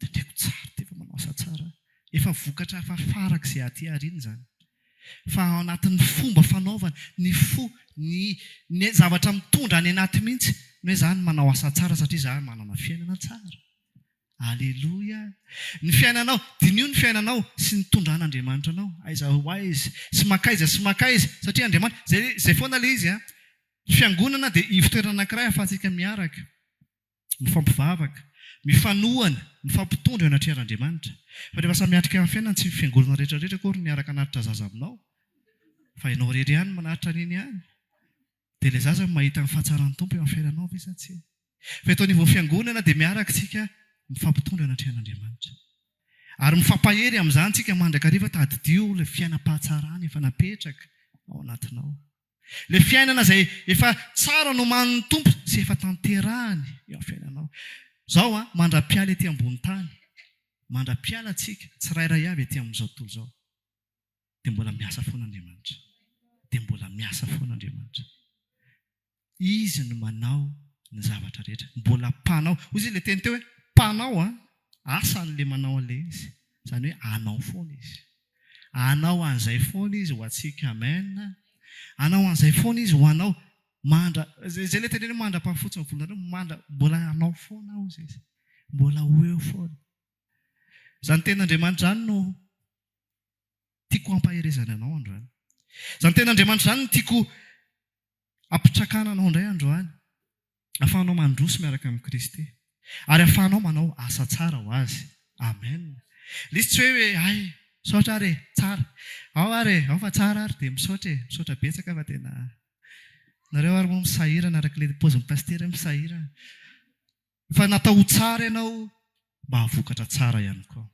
Tendreko tsara ity fa manao asa tsara aho. Efa vokatra hafa farak'izay aty aoriana izany. Fa ao anatin'ny fomba fanaovana, ny fo, ny ny zavatra mitondra any anaty mihitsy ny hoe za manao asa tsara satria za manana fiainana tsara. Aleloia! Ny fiainanao, diniho ny fiainanao sy ny nitondran'Andriamanitra anao, aiza ho aiza, sy mankaiza sy mankaiza, satria Andriamanitra, zay zay foana ilay izy an! Ny fiangonana dia ivotoerana anankiray ahafahantsika miaraka. Mifampivavaka, mifanohana, mifampitondra eo anatrehan'Andriamanitra. Fa rehefa samy miatrika ny fiainana, tsy ny fiangonana rehetra rehetra akory no miaraka hanatitra zaza aminao, fa ianao irery ihany no manatitra an'iny ihany. Dia ilay zaza no mahita ny fahatsaran'ny Tompo eo amin'ny fiainanao ve sa tsia? Fa eto anivon'ny fiangonana dia miaraka isika mifampitondra eo anatrehan'Andriamanitra. Ary mifampahery amin'izany isika mandrakariva, tadidio ilay fiainam-pahatsarana efa napetraka ao anatinao. Ilay fiainana izay efa tsara nomanin'ny Tompo sy efa tanterahany eo amin'ny fiainanao. Izao an, mandra-piala ety ambony tany, mandra-piala antsika tsirairay avy ety amin'izao tontolo izao, dia mbola miasa foana Andriamanitra. Dia mbola miasa foana Andriamanitra. Izy no manao ny zavatra rehetra. Mbola mpanao. Hoy izy ilay teny teo hoe mpanao an, asany ilay manao an'ilay izy. Izany hoe hanao foana izy. Hanao an'izay foana izy ho antsika. Amen. Hanao an'izay foana izy ho anao. Mandra, izay ilay teneno hoe mandra-pahafotsy ny volonareo, mandra, mbola hanao foana aho hozy izy. Mbola ho eo foana. Izany tenin'Andriamanitra izany no tiako hampaherezana anao androany. Izany tenin'Andriamanitra izany no tiako hampitrakana anao indray androany. Ahafahanao mandroso miaraka amin'i Kristy. Ary ahafahanao manao asa tsara ho Azy. Amen. Ilay izy tsy hoe hoe hay, misaotra ary e, tsara. Ao ary e, ao fa tsara ary dia misaotra e, misaotra betsaka fa tena nareo ary moa misahirana araka ilay paozin'ny pasitera hoe misahirana. Fa natao ho tsara ianao mba hahavokatra tsara ihany koa.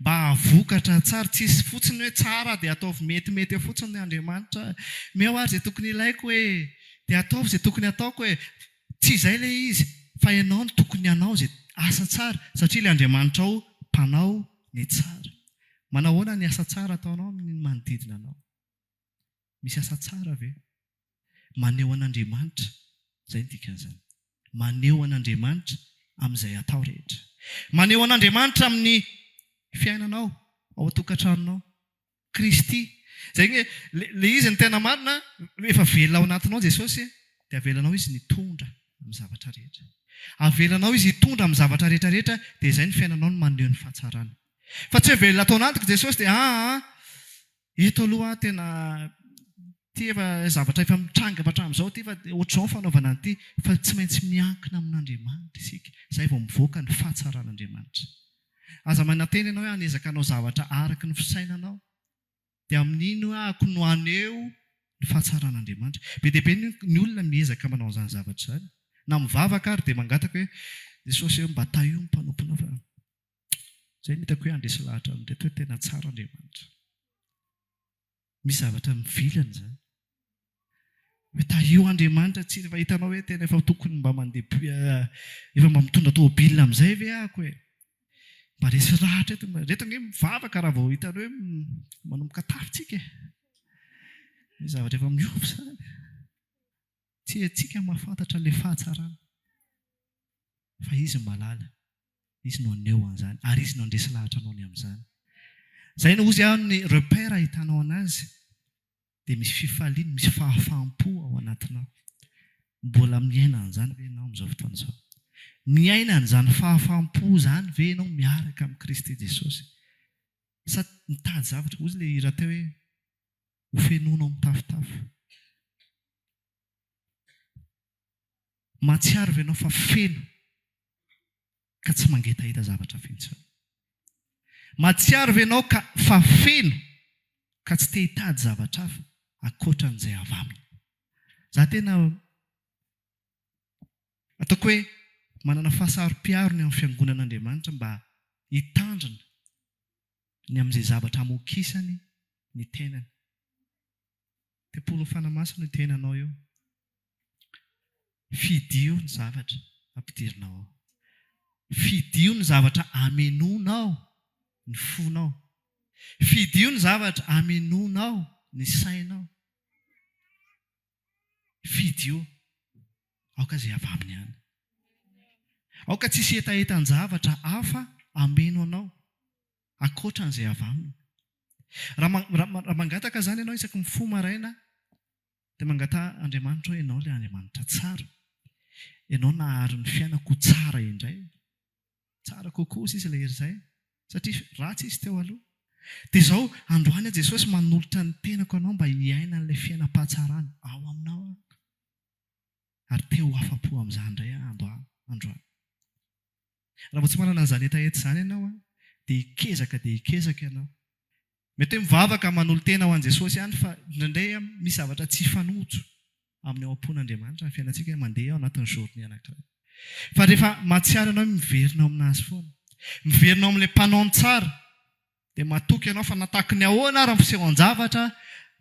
Mba hahavokatra tsara, tsisy fotsiny hoe tsara dia ataovy metimety eo fotsiny Andriamanitra, omeo ary izay tokony ilaiko e, dia ataovy izay tokony hataoko e. Tsy izay ilay izy, fa ianao no tokony hanao izay asa tsara, satria ilay Andriamanitrao mpanao ny tsara. Manao ahoana ny asa tsara ataonao amin'ny manodidina anao? Misy asa tsara ve? Maneho an'Andriamanitra, izay no dikan'izany. Maneho an'Andriamanitra amin'izay atao rehetra. Maneho an'Andriamanitra amin'ny fiainanao, ao an-tokantranonao. Kristy. Izay nge, ilay izy ny tena marina, efa velona ao anatinao Jesosy, dia avelanao Izy nitondra amin'ny zavatra rehetra. Avelanao Izy hitondra amin'ny zavatra rehetra rehetra, dia izay ny fiainanao no maneho ny fahatsarana. Fa tsy hoe velona ato anatiko Jesosy dia aa. Eto aloha aho tena ity efa zavatra efa mitranga efa hatramin'izao ity fa ohatr'izao ny fanaovana an'ity fa tsy maintsy miankina amin'Andriamanitra isika izay vao mivoaka ny fahatsaran'Andriamanitra. Aza manantena ianao hoe hanezaka hanao zavatra araka ny fisainanao dia amin'iny hoe ahako no haneho ny fahatsaran'Andriamanitra. Be dia be ny olona miezaka manao an'izany zavatra izany. Na mivavaka ary dia mangataka hoe Jesosy ô mba tahio ny mpanomponao fa Izay no hitako hoe handresy lahatra an'ireto hoe tena tsara Andriamanitra. Misy zavatra mivilana izany. Hoe tahio Andriamanitra tsy efa hitanao hoe tena efa tokony mba mandeha efa mba mitondra tômôbila amin'izay ve ahako e? Mba resy lahatra eto, ireto ange mivavaka raha vao hitany hoe manomboka tafitsika e. Misy zavatra efa miova izany. Tsy antsika mahafantatra ilay fahatsarana fa Izy no mahalala, Izy no haneho an'izany ary Izy no handresy lahatra anao ny amin'izany. Izay no hozy aho ny repère ahitanao an'Azy dia misy fifaliana, misy fahafaham-po ao anatinao. Mbola miaina an'izany ve ianao amin'izao fotoana izao? Miaina an'izany fahafaham-po izany ve ianao miaraka amin'i Kristy Jesosy? Sa mitady zavatra? Hozy ilay hira teo hoe Ho fenoinao mitafotafo. Mahatsiaro ve ianao fa feno ka tsy mangetaheta zavatra hafa intsony? Mahatsiaro ve ianao ka fa feno ka tsy te hitady zavatra hafa ankoatra an'izay avy aminy? Za tena ataoko hoe manana fahasaro-piaro ny amin'ny fiangonan'Andriamanitra mba hitandrina ny amin'izay zavatra hamokisany ny tenany. Tempolin'ny Fanahy Masina io tenanao io. Fidio ny zavatra ampidirinao ao. Fidio ny zavatra amenoanao ny fonao. Fidio ny zavatra amenoanao ny sainao. Fidio. Aoka izay avy aminy ihany. Aoka tsy hisy hetahetan-javatra hafa hameno anao, ankoatra an'izay avy aminy. Raha raha mangataka izany ianao isaky ny mifoha maraina, dia mangataha Andriamanitra hoe Ianao ilay Andriamanitra tsara. Ianao nahary ny fiainako ho tsara indray. Tsara kokoa sisa ilay hery izay, satria ratsy izy teo aloha. Dia izao, androany aho Jesosy manolotra ny tenako anao mba hiaina an'ilay fiainam-pahatsarana ao aminao aho. Ary te ho afa-po amin'izany indray aho androany. Raha vao tsy manana an'izany hetaheta izany ianao, dia hikezaka dia hikezaka ianao. Mety hoe mivavaka manolo-tena ho an'i Jesosy ihany fa indraindray misy zavatra tsy hifanojo amin'ny ao am-pon'Andriamanitra ny fiainantsika mandeha ao anatin'ny journée anankiray. Fa rehefa mahatsiaro ianao hoe miverina ao aminazy foana, miverina ao amin'ilay mpanao ny tsara, dia matoky ianao fa na tahaky ny ahoana ary ny fisehoan-javatra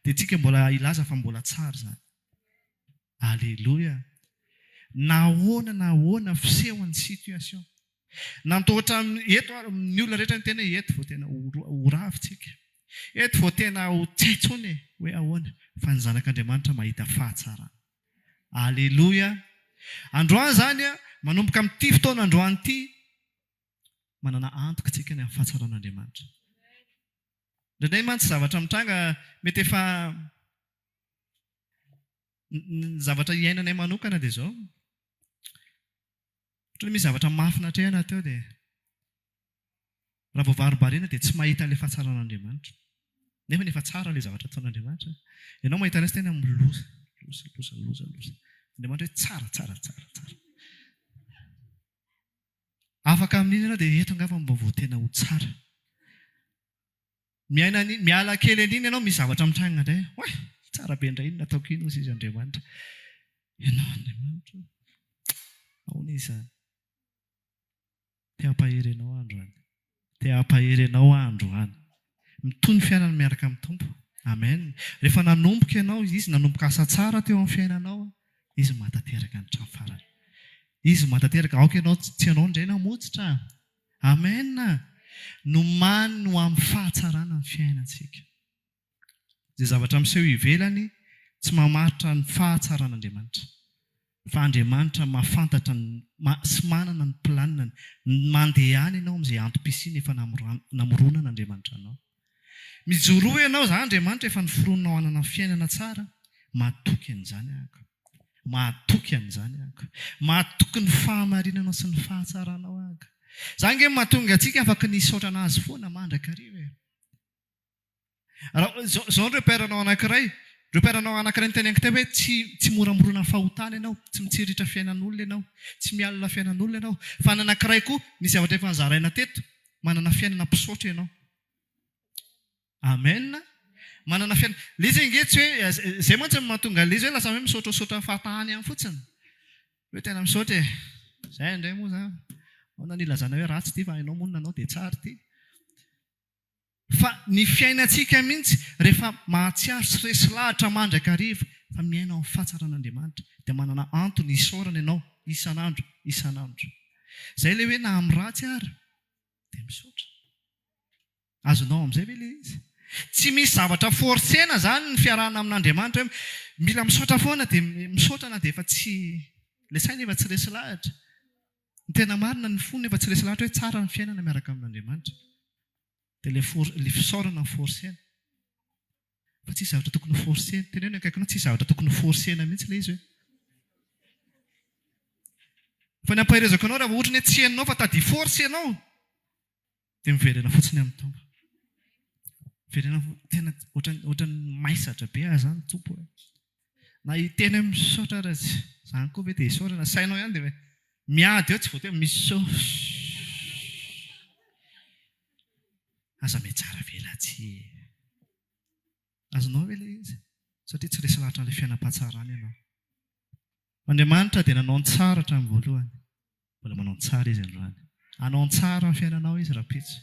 dia tsika mbola hilaza fa mbola tsara izany. Aleloia! Na ahoana na ahoana fisehon'ny situation. Nantohatra eto ary ny olona rehetra niteny hoe eto vao tena ho rava tsika. Eto vao tena ho tsy hay intsony e! Hoe ahoana? Fa ny zanak'Andriamanitra mahita fahatsarana. Aleloia! Androany izany, manomboka amin'ity fotoana androany ity, manana antoka tsika ny amin'ny fahatsaran'Andriamanitra. Indraindray mantsy zavatra mitranga mety efa ny zavatra iainanay manokana dia izao. Ohatra hoe misy zavatra mafy natrehina teo dia raha vao varimbariana dia tsy mahita an'ilay fahatsaran'Andriamanitra. Nefa efa tsara ilay zavatra ataon'Andriamanitra. Ianao mahita an'azy tena miloza, loza, loza, loza, loza. Andriamanitra hoe tsara, tsara, tsara, tsara. Afaka amin'iny ianao dia eto angamba mba vao tena ho tsara. Miaina an'iny, miala kely an'iny ianao, misy zavatra mitranga indray. Oay! Tsara be indray iny nataoko iny hozy izy Andriamanitra. Ianao Andriamanitra ô! Ahoana izy izany? Te hampahery anao aho androany. Te hampahery anao aho androany. Mitohy ny fiainana miaraka amin'ny Tompo. Amen. Rehefa nanomboka ianao, Izy nanomboka asa tsara teo amin'ny fiainanao, Izy mahatanteraka ny hatramin'ny farany. Izy mahatanteraka. Aoka ianao tsy ianao indray namotsitra. Amen! Nomaniny ho amin'ny fahatsarana ny fiainantsika. Izay zavatra miseho ivelany tsy mamaritra ny fahatsaran'Andriamanitra. Fa Andriamanitra mahafantatra ny sy manana ny planiny. Mandehana ianao amin'izay antom-pisiana efa namoronan'Andriamanitra anao. Mijoroa ianao, za Andriamanitra efa noforoninao hanana fiainana tsara, matoky an'izany aho. Mahatoky an'izany aho. Mahatoky ny fahamarinanao sy ny fahatsaranao aho. Izany ange no mahatonga antsika afaka ny hisaotra an'Azy foana mandrakariva e. Raha izao izao ny repère-nao anankiray, repère-nao anankiray niteneniko teo hoe tsy tsy mora mirona fahotana ianao, tsy mitsiriritra fiainan'olona ianao, tsy mialona fiainan'olona ianao. Fa ny anankiray koa, nisy zavatra efa nozaraina teto, manana fiainana mpisaotra ianao. Amen. Manana fiainana. Ilay izy ange tsy hoe, izay mantsy no mahatonga an'ilay izy hoe lasa hoe misaotrasaotra fahatany ihany fotsiny. Hoe tena misaotra e. Izay indray moa izany. Ahoana no ilazana hoe ratsy ity fa ianao moa no nanao dia tsara ity. Fa ny fiainantsika mihitsy rehefa mahatsiaro sy resy lahatra mandrakariva fa miaina ao amin'ny fahatsaran'Andriamanitra dia manana antony hisaorana ianao isan'andro isan'andro. Izay ilay hoe na amin'ny ratsy ary dia misaotra. Azonao amin'izay ve ilay izy? Tsy misy zavatra forcer-na izany ny fiarahana amin'Andriamanitra hoe mila misaotra foana dia misaotra na dia efa tsy ilay saina efa tsy resy lahatra. Ny tena marina ny fo nefa tsy resy lahatra hoe tsara ny fiainana miaraka amin'Andriamanitra. Dia ilay for, ilay fisaorana no forcer-na. Fa tsisy zavatra tokony ho forcer-na. Teneno ny akaikinao tsisy zavatra tokony ho forcer-na mihitsy ilay izy hoe. Fa ny ampaherezako anao raha vao ohatra ny hoe tsy henonao fa tady hi-force ianao dia miverena fotsiny amin'ny Tompo. Miverena tena ohatran'ny ohatran'ny maisatra be aho izany Tompo e. Na hiteny hoe misaotra ary aza, izany koa ve dia isaorana? Sainao ihany dia miady eo tsy voatery misaotra. Aza mihatsara velatsihy e. Azonao ve ilay izy? Satria tsy resy lahatra an'ilay fiainam-pahatsarana ianao. Andriamanitra dia nanao ny tsara hatramin'ny voalohany. Mbola manao ny tsara Izy androany. Hanao ny tsara amin'ny fiainanao Izy rahampitso.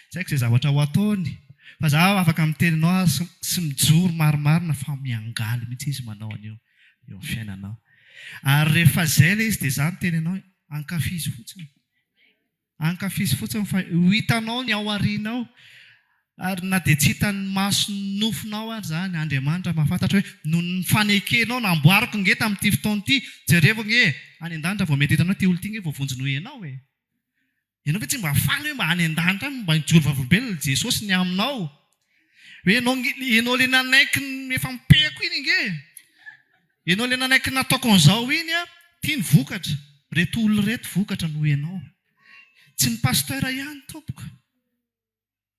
Tsy haiko izay zavatra ho ataony, fa za afaka miteny anao aho sy, sy mijoro marimarina fa miangaly mihitsy Izy manao an'io eo amin'ny fiainanao. Ary rehefa izay ilay izy dia za miteny anao, ankafizo fotsiny. Ankafizo fotsiny fa ho hitanao ny ao aoriana ao. Ary na dia tsy hitan'ny mason'ny nofonao ary izany, Andriamanitra mahafantatra hoe noho ny fanekenao namboariko nge tamin'ity fotoana ity, jerevo nge e, any an-danitra vao mety hitanao ity olona ity nge voavonjy noho ianao e. Ianao ve tsy mba faly hoe mba any an-danitra any mba hijoro vavolombelona Jesosy ny aminao? Hoe ianao nge, ianao ilay nanaiky ny efa nipehako iny nge e. Ianao ilay nanaiky nataoko an'izao iny an, ity ny vokatra, ireto olona ireto vokatra noho ianao. Tsy ny pasteur ihany tompoko.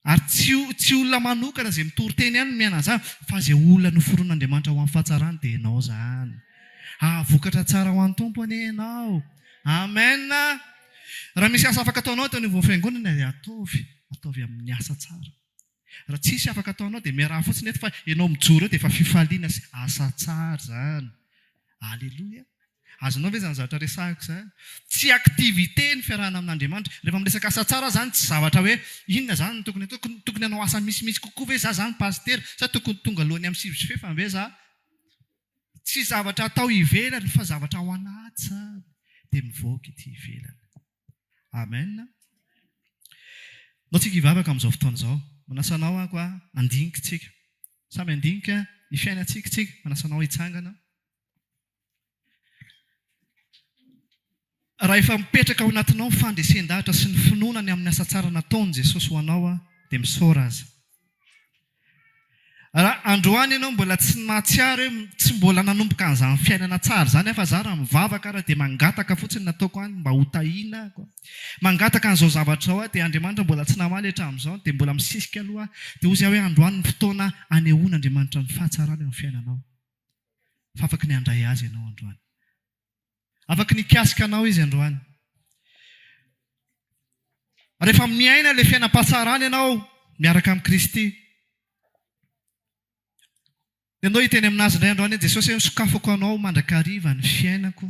Ary tsy tsy olona manokana izay mitory teny ihany no miaina an'izany fa izay olona noforon'Andriamanitra ho amin'ny fahatsarany dia ianao izany. Hahavokatra tsara ho an'ny Tompo anie ianao. Amen. Raha misy asa afaka ataonao eto anivon'ny fiangonana dia ataovy, ataovy amin'ny asa tsara. Raha tsisy afaka ataonao dia miaraha fotsiny eto fa ianao mijoro eo dia efa fifaliana sy asa tsara izany. Aleloia. Azonao ve izany zavatra resahiko izany? Tsy activité ny fiarahana amin'Andriamanitra. Rehefa miresaka asa tsara aho izany tsy zavatra hoe inona izany no tokony ataoko, tokony hanao asa misimisy kokoa ve za izany pasitera sa tokony tonga alohan'ny amin'ny 9 sy fefany ve za? Tsy zavatra atao ivelany fa zavatra ao anaty izany dia mivoaka ety ivelany. Amen. Ndao tsika hivavaka amin'izao fotoana izao. Manasa anao aho handinika tsika. Samy handinika ny fiainantsika tsika. Manasa anao hitsangana. Raha efa mipetraka ao anatinao ny fandresen-dahatra sy ny finoana ny amin'ny asa tsara nataon'i Jesosy ho anao dia misaora Azy. Raha androany ianao mbola tsy nahatsiaro hoe tsy mbola nanomboka an'izany fiainana tsara izany aho fa za raha mivavaka ara dia mangataka fotsiny ny ataoko any mba ho tahiana aho. Mangataka an'izao zavatra izao aho dia Andriamanitra mbola tsy namaly hatramin'izao dia mbola misisika aloha aho. Dia hozy aho hoe androany ny fotoana anehoan'Andriamanitra ny fahatsarany eo amin'ny fiainanao. Fa afaky ny handray Azy ianao androany. Afaky ny hikasika anao Izy androany. Rehefa miaina ilay fiainam-pahatsarana ianao miaraka amin'i Kristy, dia andao hiteny aminazy indray androany hoe, Jesosy hoe, sokafako anao mandrakariva ny fiainako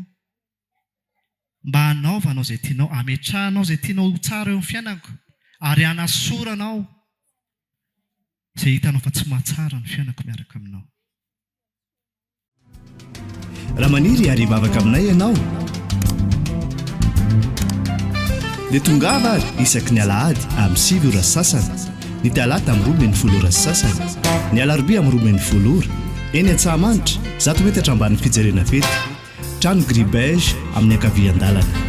mba hanaovanao izay tianao, hametrahanao izay tianao ho tsara eo amin'ny fiainako ary hanasoranao izay hitanao fa tsy mahatsara ny fiainako miaraka aminao. Raha maniry hiary hivavaka aminay ianao dia tongava ary isaky ny alahady amin'ny 9 ora sy sasany, ny talata amin'ny 12 ora sy sasany, ny alarobia amin'ny 12 ora, eny Antsahamanitra, 100 metatra ambanin'ny fijerena fety, trano gris beige amin'ny ankavian-dalana.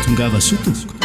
Tongava soa tompoko.